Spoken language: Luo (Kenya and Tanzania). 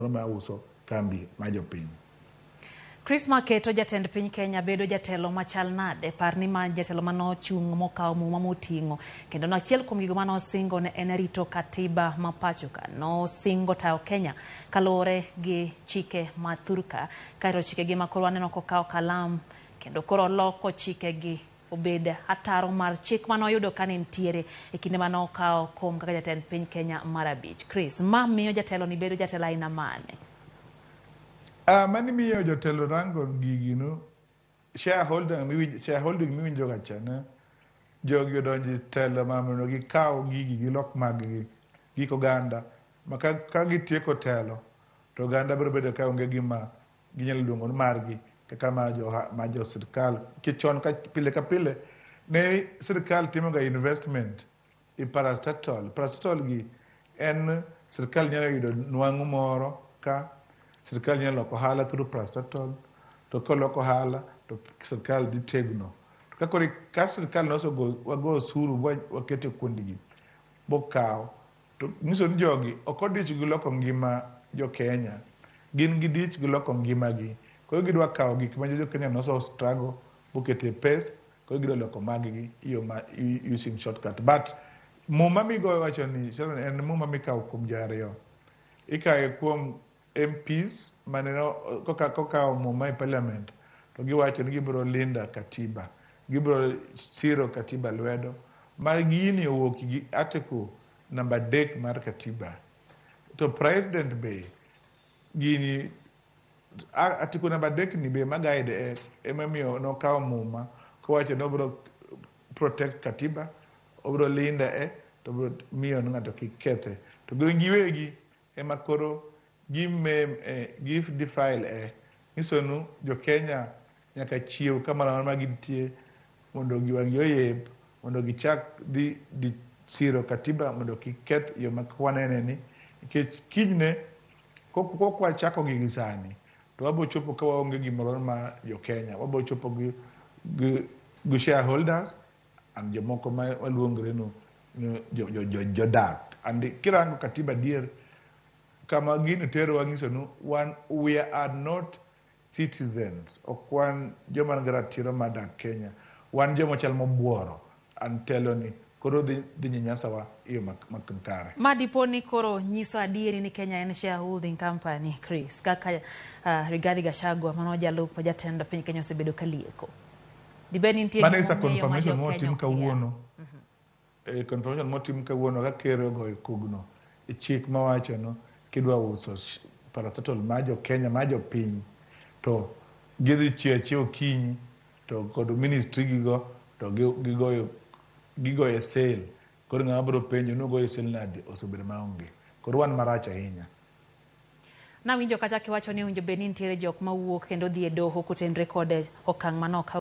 Ma uso kambi ma jopiny. Chris Maketo jatend piny Kenya bedo jatelo machal nade? Par ni ma jatelo manochung' mokawo muma moting'o kendo no achiel kuom gigo manosingo ne en rito katiba ma pacho ka. Nosingo tayo Kenya kaluwore gi chike ma thurka. Kaeto chikegi ma koro waneno kokawo kalam kendo koro oloko chikegi obed ataro mar chik manoyudo ka ne nitiere e kinde mane okawo kom kaka jatend piny Kenya mar abich. Chris, ma miyo jatelo ni bedo jatelo aina mane? Mani miyo jotelo rango gigi no shareholding miwinjo ga cha ne jogi odonjo e telo ma mondo gikaw gigi gilok mag-gi gik oganda ma ka gitieko telo to oganda biro bedo ka onge gima ginyalo luongo ni margi kaka ma jo sirkal. Nikech chon ka pile ka pile ne sirkal timo ga investment e parastatal. Parastatal gi en sirkal nyalo yudo nwang'o moro ka sirkal nyalo loko ohala through parastatal to koloko ohala to sirkal dhi tegno. To ka koro ka sirkal nosego wago osuru waketo kuondgi bokaw to nyiso ni jogi ok odich gi loko ngima jo Kenya, gin gidich gi loko ngimagi. Koro gidwa kawo gik ma jo Kenya noso struggle boketo e pes, koro gidwa loko mag-gi e yo ma using shortcut. But muma migoyo wacho ni en muma mikawo kuom ji ariyo. Ikawe kuom MPs mane kokawo muma e parliament to giwacho ni gibiro linda katiba, gibiro siro katiba lwedo. Ma gini owuok gi article namba 3 mar katiba. To president be gini article namba 3 ni be ma guide emomiyo nokawo muma kowacho ni obiro protect katiba, obiro linda e to obiro miyo ni ng'ato kik kethe. To gin giwegi ema koro gi defile e nyiso ni jo Kenya nyaka chiew kamoro amora ma gintie mondo wang'gi oyep mondo gichak dhi siro katiba mondo kik keth yo ma wanene ni nikech kinyne kok wachako gigi sani to wabo chopo ka waonge gimoro ma jo Kenya, wabo chopo gi shareholders and jomoko ma waluongre no jodak. And kirango katiba adier kama gino terowa nyiso ni wan we are not citizens, ok wan joma nigi ratiro mar dak Kenya, wan joma chal mobuoro and telo ni koro dhi nyanyasawa e yo mak kare. Ma dipo ni koro nyiso adieri ni Kenya en shareholding company, Chris, kaka Rigathi Gachagua mano jalup jatend piny Kenya osebedo ka lieko. Dibed ni nitie Mano is a gimomiyo ma confirmation jo Kenya motim ok kawuono. Confirmation motim kawuono ka ker ogoyo kogno e chik mawacho no kidwa uso parastatal ma jo Kenya ma jopiny to gidhi chiewo achiewa okinyi to kod ministry gigo to gigoyo sale. Koro ng'ama biro penjo ni ugoyo sale nade osebedo maonge. Koro wan marach ahinya. Nawinjo kata kiwacho ni owinjo bed ni nitiere jok mawuok kendo dhi e doho kotenre kod okang' manokaw.